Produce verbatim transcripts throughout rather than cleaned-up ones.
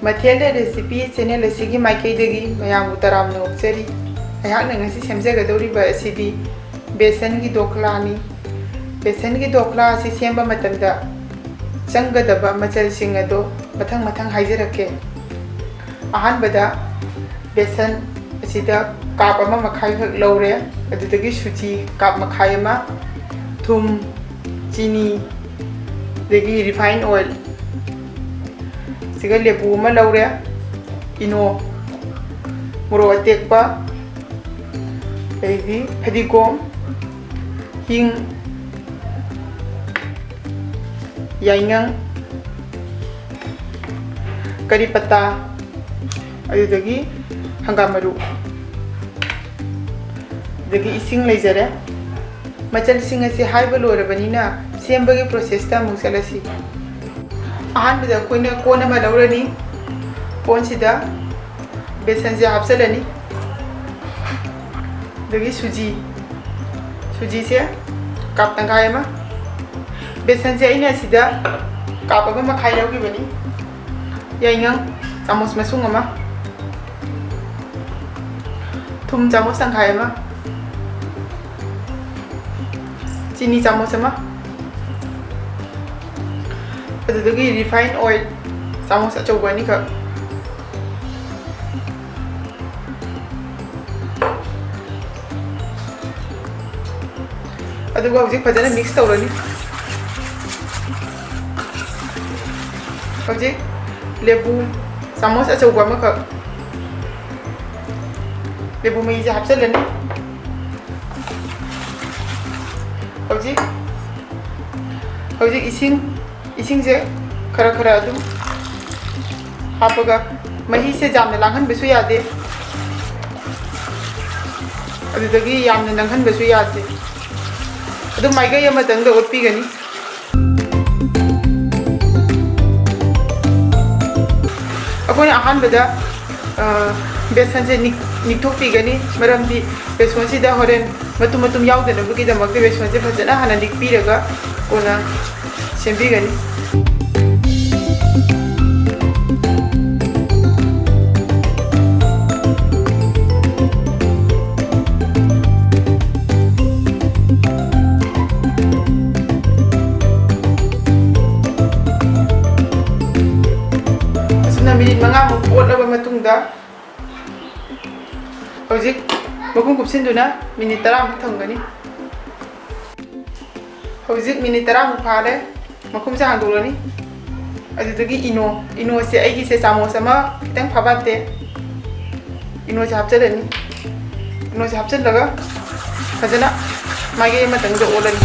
ꯃꯊꯦꯜꯗ recipe channel ꯑꯁꯤꯒꯤ ꯃꯥꯏꯀꯩꯗꯒꯤ ꯃꯌꯥꯝꯕꯨ ꯇꯔꯥꯝꯅ ꯑꯣꯛꯆꯔꯤ꯫ ꯑꯩꯍꯥꯛꯅ ꯉꯁꯤ ꯁꯦꯝꯖꯒꯗꯧꯔꯤꯕ ꯑꯁꯤꯗꯤ ꯕꯦꯁꯟꯒꯤ ꯗꯣꯈꯂꯥꯅꯤ꯫ ꯕꯦꯁꯟꯒꯤ ꯗꯣꯈꯂꯥ ꯑꯁꯤ ꯁꯦꯝꯕ ꯃꯇꯝꯗ ꯆꯪꯒꯗꯕ ꯃꯆꯜꯁꯤꯡ ꯑꯗꯣ ꯃꯊꯪ ꯃꯊꯪ ꯍꯥꯏꯖꯔꯛꯀꯦ꯫ ꯑꯍꯥꯟꯕꯗ ꯕꯦꯁꯟ ꯑꯁꯤꯗ ꯀꯥꯞ ꯑꯃ ꯃꯈꯥꯏꯈꯛ ꯂꯧꯔꯦ꯫ ꯑꯗꯨꯗꯒꯤ ꯁꯨꯖꯤ ꯀꯥꯞ ꯃꯈꯥꯏ ꯑꯃ, ꯊꯨꯝ, ꯆꯤꯅꯤ, ꯑꯗꯒꯤ ꯔꯤꯐꯥꯏꯟ ꯑꯣꯏꯜ, ꯁꯤꯒ ꯂꯦꯕꯨ ꯑꯃ ꯂꯧꯔꯦ, ꯏꯅꯣ, ꯃꯣꯔꯣꯛ ꯑꯇꯦꯛꯄ, ꯑꯗꯩꯗꯤ ꯐꯗꯤꯒꯣꯝ, ꯍꯤꯡ, ꯌꯥꯏꯉꯪ, ꯀꯔꯤ ꯄꯇꯥ, ꯑꯗꯨꯗꯒꯤ ꯍꯪꯒꯥꯝ ꯃꯔꯨ, ꯑꯗꯒꯤ ꯏꯁꯤꯡ ꯂꯩꯖꯔꯦ꯫ ꯃꯆꯜꯁꯤꯡ ꯑꯁꯤ ꯍꯥꯏꯕ ꯂꯣꯏꯔꯕꯅꯤꯅ ꯁꯦꯝꯕꯒꯤ ꯄ꯭ꯔꯣꯁꯦꯁꯇ ꯑꯃꯨꯛ ꯆꯠꯂꯁꯤ꯫ ꯑꯍꯥꯟꯕꯗ ꯑꯩꯈꯣꯏꯅ ꯀꯣꯟ ꯑꯃ ꯂꯧꯔꯅꯤ꯫ ꯀꯣꯟꯁꯤꯗ ꯕꯦꯁꯟꯁꯦ ꯍꯥꯞꯆꯤꯜꯂꯅꯤ꯫ ꯑꯗꯒꯤ ꯁꯨꯖꯤ, ꯁꯨꯖꯤꯁꯦ ꯀꯞ ꯇꯪꯈꯥꯏ ꯑꯃ꯫ ꯕꯦꯁꯟꯁꯦ ꯑꯩꯅ ꯁꯤꯗ ꯀꯞ ꯑꯃ ꯃꯈꯥꯏ ꯂꯧꯈꯤꯕꯅꯤ꯫ ꯌꯥꯏꯉꯪ ꯆꯥꯃꯁ ꯃꯁꯨꯡ ꯑꯃ, ꯊꯨꯝ ꯆꯥꯃꯁ ꯇꯪꯈꯥꯏ ꯑꯃ, ꯆꯤꯅꯤ ꯆꯥꯃꯁ ꯑꯃ, ꯑꯗꯨꯗꯒꯤ ꯔꯤꯐꯥꯏꯟ ꯑꯣꯏꯜ ꯆꯥꯃꯁ ꯑꯆꯧꯕ ꯑꯅꯤꯈꯛ꯫ ꯑꯗꯨꯒ ꯍꯧꯖꯤꯛ ꯐꯖꯅ ꯃꯤꯛꯁ ꯇꯧꯔꯅꯤ꯫ ꯍꯧꯖꯤꯛ ꯂꯦꯕꯨ ꯆꯥꯃꯁ ꯑꯆꯧꯕ ꯑꯃꯈꯛ ꯂꯦꯕꯨ ꯃꯍꯤꯁꯦ ꯍꯥꯞꯆꯤꯜꯂꯅꯤ꯫ ꯍꯧꯖꯤꯛ, ꯍꯧꯖꯤꯛ ꯏꯁꯤꯡ, ꯏꯁꯤꯡꯁꯦ ꯈꯔ ꯈꯔ ꯑꯗꯨꯝ ꯍꯥꯞꯄꯒ, ꯃꯍꯤꯁꯦ ꯌꯥꯝꯅ ꯂꯥꯡꯍꯟꯕꯁꯨ ꯌꯥꯗꯦ, ꯑꯗꯨꯗꯒꯤ ꯌꯥꯝꯅ ꯅꯪꯍꯟꯕꯁꯨ ꯌꯥꯗꯦ꯫ ꯑꯗꯨꯝ ꯃꯥꯏꯀꯩ ꯑꯃꯇꯪꯗ ꯑꯣꯠꯄꯤꯒꯅꯤ꯫ ꯑꯩꯈꯣꯏꯅ ꯑꯍꯥꯟꯕꯗ, ꯑ, ꯕꯦꯁꯟꯁꯦ ꯅꯤꯛ-, ꯅꯤꯛꯊꯣꯛꯄꯤꯒꯅꯤ, ꯃꯔꯝꯗꯤ ꯕꯦꯁꯣꯟꯁꯤꯗ ꯍꯣꯔꯦꯟ ꯃꯇꯨꯝ ꯃꯇꯨꯝ ꯌꯥꯎꯗꯅꯕꯒꯤꯗꯃꯛꯇ ꯕꯦꯁꯣꯟꯁꯦ ꯐꯖꯅ ꯍꯥꯟꯅ ꯅꯤꯛꯄꯤꯔꯒ ꯀꯣꯟꯅ ꯁꯦꯝꯕꯤꯒꯅꯤ꯫ ꯍꯧꯖꯤꯛ ꯃꯈꯨꯝ ꯀꯨꯞꯁꯤꯟꯗꯨꯅ ꯃꯤꯅꯤꯠ ꯇꯔꯥꯃꯨꯛ ꯊꯝꯒꯅꯤ꯫ ꯍꯧꯖꯤꯛ ꯃꯤꯅꯤꯠ ꯇꯔꯥꯃꯨꯛ ꯐꯥꯔꯦ꯫ ꯃꯈꯨꯝꯁꯦ ꯍꯥꯡꯗꯣꯛꯂꯅꯤ꯫ ꯑꯗꯨꯗꯒꯤ ꯏꯅꯣ, ꯏꯅꯣꯁꯦ ꯑꯩꯒꯤꯁꯦ ꯆꯥꯃꯁ ꯑꯃ ꯈꯤꯇꯪ ꯐꯥꯕꯥꯠꯇꯦ꯫ ꯏꯅꯣꯁꯦ ꯍꯥꯞꯆꯤꯜꯂꯅꯤ꯫ ꯏꯅꯣꯁꯦ ꯍꯥꯞꯆꯤꯜꯂꯒ ꯐꯖꯅ ꯃꯥꯏꯀꯩ ꯑꯃꯇꯪꯗ ꯑꯣꯠꯂꯅꯤ꯫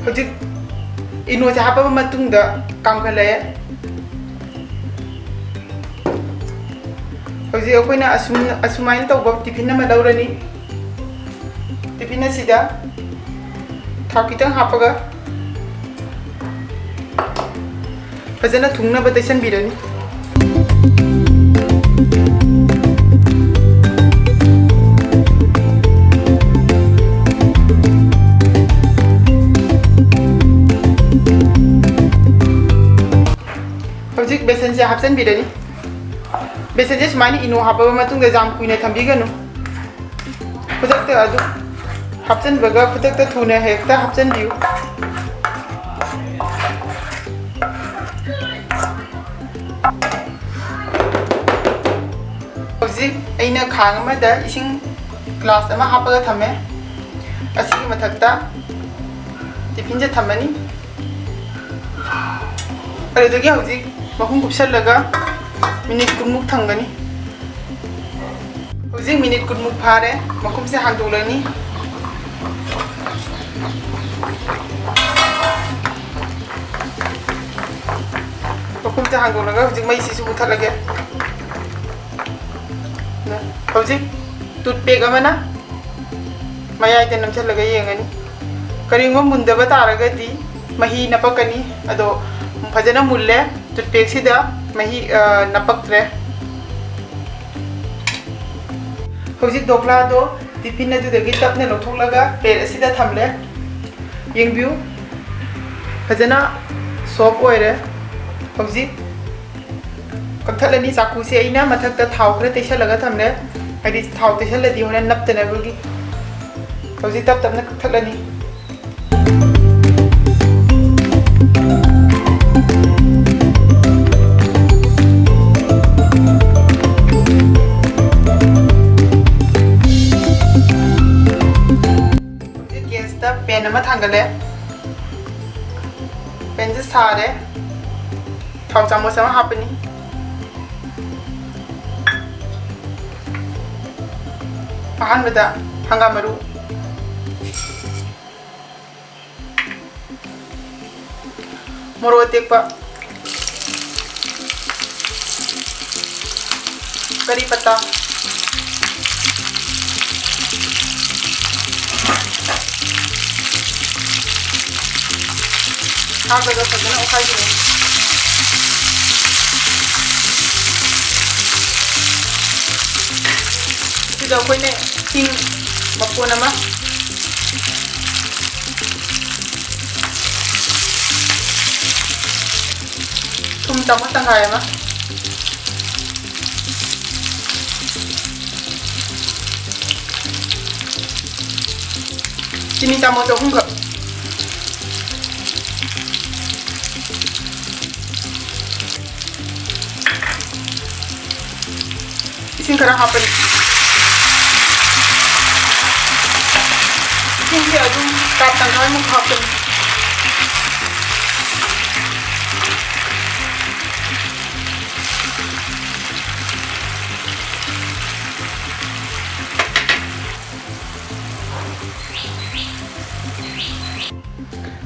ꯍꯧꯖꯤꯛ ꯏꯅꯣꯁꯦ ꯍꯥꯞꯄꯕ ꯃꯇꯨꯡꯗ ꯀꯥꯝꯈꯠꯂꯛꯑꯦ꯫ ꯍꯧꯖꯤꯛ ꯑꯩꯈꯣꯏꯅ ꯑꯁꯨꯝ, ꯑꯁꯨꯃꯥꯏꯅ ꯇꯧꯕ ꯇꯤꯐꯤꯟ ꯑꯃ ꯂꯧꯔꯅꯤ꯫ ꯇꯤꯐꯤꯟ ꯑꯁꯤꯗ ꯊꯥꯎ ꯈꯤꯇꯪ ꯍꯥꯞꯄꯒ ꯐꯖꯅ ꯊꯨꯡꯅꯕ ꯇꯩꯁꯟꯕꯤꯔꯅꯤ꯫ ꯍꯧꯖꯤꯛ ꯕꯦꯁꯟꯁꯦ ꯍꯥꯞꯆꯤꯟꯕꯤꯔꯅꯤ꯫ ꯕꯦꯁꯟꯁꯦ ꯁꯨꯃꯥꯏꯅ ꯏꯅꯣ ꯍꯥꯞꯄꯕ ꯃꯇꯨꯡꯗ ꯌꯥꯝ ꯀꯨꯏꯅ ꯊꯝꯕꯤꯒꯅꯨ꯫ ꯈꯨꯗꯛꯇ ꯑꯗꯨꯝ ꯍꯥꯞꯆꯤꯟꯕꯒ ꯈꯨꯗꯛꯇ ꯊꯨꯅ ꯍꯦꯛꯇ ꯍꯥꯞꯆꯤꯟꯕꯤꯌꯨ꯫ ꯍꯧꯖꯤꯛ ꯑꯩꯅ ꯈꯥꯡ ꯑꯃꯗ ꯏꯁꯤꯡ ꯒ꯭ꯂꯥꯁ ꯑꯃ ꯍꯥꯞꯄꯒ ꯊꯝꯃꯦ꯫ ꯑꯁꯤꯒꯤ ꯃꯊꯛꯇ ꯇꯤꯐꯤꯟꯁꯦ ꯊꯝꯃꯅꯤ꯫ ꯑꯗꯨꯗꯒꯤ ꯍꯧꯖꯤꯛ ꯃꯈꯨꯝ ꯀꯨꯞꯁꯜꯂꯒ ꯃꯤꯅꯤꯠ ꯀꯨꯟꯃꯨꯛ ꯊꯝꯒꯅꯤ꯫ ꯍꯧꯖꯤꯛ ꯃꯤꯅꯤꯠ ꯀꯨꯟꯃꯨꯛ ꯐꯥꯔꯦ꯫ ꯃꯈꯨꯝꯁꯦ ꯍꯥꯡꯗꯣꯛꯂꯅꯤ꯫ ꯃꯈꯨꯝꯁꯦ ꯍꯥꯡꯗꯣꯛꯂꯒ ꯍꯧꯖꯤꯛ ꯃꯩꯁꯤꯁꯨ ꯃꯨꯊꯠꯂꯒꯦ꯫ ꯍꯧꯖꯤꯛ ꯇꯨꯠꯄꯦꯛ ꯑꯃꯅ ꯃꯌꯥꯏꯗ ꯅꯝꯁꯤꯜꯂꯒ ꯌꯦꯡꯒꯅꯤ꯫ ꯀꯔꯤꯒꯨꯝꯕ ꯃꯨꯟꯗꯕ ꯇꯥꯔꯒꯗꯤ ꯃꯍꯤ ꯅꯄꯛꯀꯅꯤ꯫ ꯑꯗꯣ ꯐꯖꯅ ꯃꯨꯜꯂꯦ꯫ ꯇꯨꯠꯄꯦꯛꯁꯤꯗ ꯃꯍꯤ, ꯑ, ꯅꯄꯛꯇ꯭ꯔꯦ꯫ ꯍꯧꯖꯤꯛ ꯙꯣꯀ꯭ꯂꯥꯗꯣ ꯇꯤꯐꯤꯟ ꯑꯗꯨꯗꯒꯤ ꯇꯞꯅ ꯂꯧꯊꯣꯛꯂꯒ ꯄ꯭ꯂꯦꯠ ꯑꯁꯤꯗ ꯊꯝꯂꯦ꯫ ꯌꯦꯡꯕꯤꯌꯨ, ꯐꯖꯅ ꯁꯣꯐ ꯑꯣꯏꯔꯦ꯫ ꯍꯧꯖꯤꯛ ꯀꯛꯊꯠꯂꯅꯤ꯫ ꯆꯥꯛꯀꯨꯁꯦ ꯑꯩꯅ ꯃꯊꯛꯇ ꯊꯥꯎ ꯈꯔ ꯇꯩꯁꯜꯂꯒ ꯊꯝꯂꯦ꯫ ꯍꯥꯏꯗꯤ ꯊꯥꯎ ꯇꯩꯁꯜꯂꯗꯤ ꯍꯣꯔꯦꯟ ꯅꯞꯇꯅꯕꯒꯤ꯫ ꯍꯧꯖꯤꯛ ꯇꯞ ꯇꯞꯅ ꯀꯛꯊꯠꯂꯅꯤ꯫ ꯍꯧꯖꯤꯛ ꯒ꯭ꯌꯥꯁꯇ ꯄꯦꯟ ꯑꯃ ꯊꯥꯡꯒꯠꯂꯦ꯫ ꯄꯦꯟꯁꯦ ꯁꯥꯔꯦ꯫ ꯊꯥꯎ ꯆꯥꯃꯁ ꯑꯃ ꯍꯥꯞꯄꯅꯤ꯫ ꯑꯍꯥꯟꯕꯗ ꯍꯪꯒꯥꯝ ꯃꯔꯨ, ꯃꯣꯔꯣꯛ ꯑꯇꯦꯛꯄ, ꯀꯔꯤ ꯄꯇꯥ ꯍꯥꯞꯄꯒ ꯐꯖꯅ ꯑꯣꯠꯈꯥꯏꯈꯤꯅꯤ꯫ ꯁꯤꯗ ꯑꯩꯈꯣꯏꯅ ꯍꯤꯡ ꯃꯄꯨꯟ ꯑꯃ, ꯊꯨꯝ ꯆꯥꯃꯁ ꯇꯪꯈꯥꯏ ꯑꯃ, ꯆꯤꯅꯤ ꯆꯥꯃꯁ ꯑꯍꯨꯝꯈꯛ, ꯏꯁꯤꯡ ꯈꯔ ꯍꯥꯞꯄꯅꯤ꯫ ꯏꯁꯤꯡꯁꯦ ꯑꯗꯨꯝ ꯀꯞ ꯇꯪꯈꯥꯏꯃꯨꯛ ꯍꯥꯞꯄꯅꯤ꯫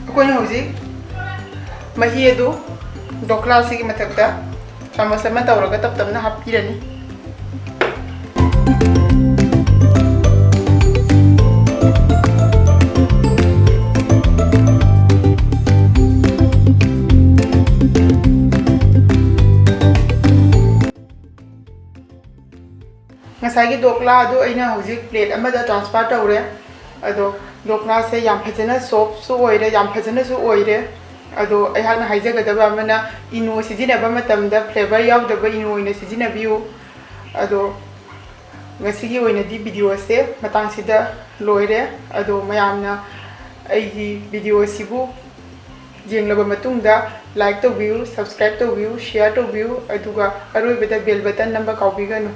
ꯑꯩꯈꯣꯏꯅ ꯍꯧꯖꯤꯛ ꯃꯍꯤ ꯑꯗꯨ ꯗꯣꯀ꯭ꯂꯥꯁꯤꯒꯤ ꯃꯊꯛꯇ ꯆꯥꯃꯁ ꯑꯃ ꯇꯧꯔꯒ ꯇꯞ ꯇꯞꯅ ꯍꯥꯞꯄꯤꯔꯅꯤ꯫ ꯉꯁꯥꯏꯒꯤ ꯗꯣꯀ꯭ꯂꯥ ꯑꯗꯨ ꯑꯩꯅ ꯍꯧꯖꯤꯛ ꯄ꯭ꯂꯦꯠ ꯑꯃꯗ ꯇ꯭ꯔꯥꯟꯁꯐꯔ ꯇꯧꯔꯦ꯫ ꯑꯗꯣ ꯗꯣꯀ꯭ꯂꯥꯁꯦ ꯌꯥꯝ ꯐꯖꯅ ꯁꯣꯐꯁꯨ ꯑꯣꯏꯔꯦ, ꯌꯥꯝ ꯐꯖꯅꯁꯨ ꯑꯣꯏꯔꯦ꯫ ꯑꯗꯣ ꯑꯩꯍꯥꯛꯅ ꯍꯥꯏꯖꯒꯗꯕ ꯑꯃꯅ, ꯏꯅꯣ ꯁꯤꯖꯤꯟꯅꯕ ꯃꯇꯝꯗ ꯐ꯭ꯂꯦꯕꯔ ꯌꯥꯎꯗꯕ ꯏꯅꯣ ꯑꯣꯏꯅ ꯁꯤꯖꯤꯟꯅꯕꯤꯌꯨ꯫ ꯑꯗꯣ ꯉꯁꯤꯒꯤ ꯑꯣꯏꯅꯗꯤ video ꯑꯁꯦ ꯃꯇꯥꯡꯁꯤꯗ ꯂꯣꯏꯔꯦ꯫ ꯑꯗꯣ ꯃꯌꯥꯝꯅ ꯑꯩꯒꯤ video ꯑꯁꯤꯕꯨ ꯌꯦꯡꯂꯕ ꯃꯇꯨꯡꯗ like ꯇꯧꯕꯤꯌꯨ, subscribe ꯇꯧꯕꯤꯌꯨ, share ꯇꯧꯕꯤꯌꯨ, ꯑꯗꯨꯒ ꯑꯔꯣꯏꯕꯗ bell button ꯅꯝꯕ ꯀꯥꯎꯕꯤꯒꯅꯨ꯫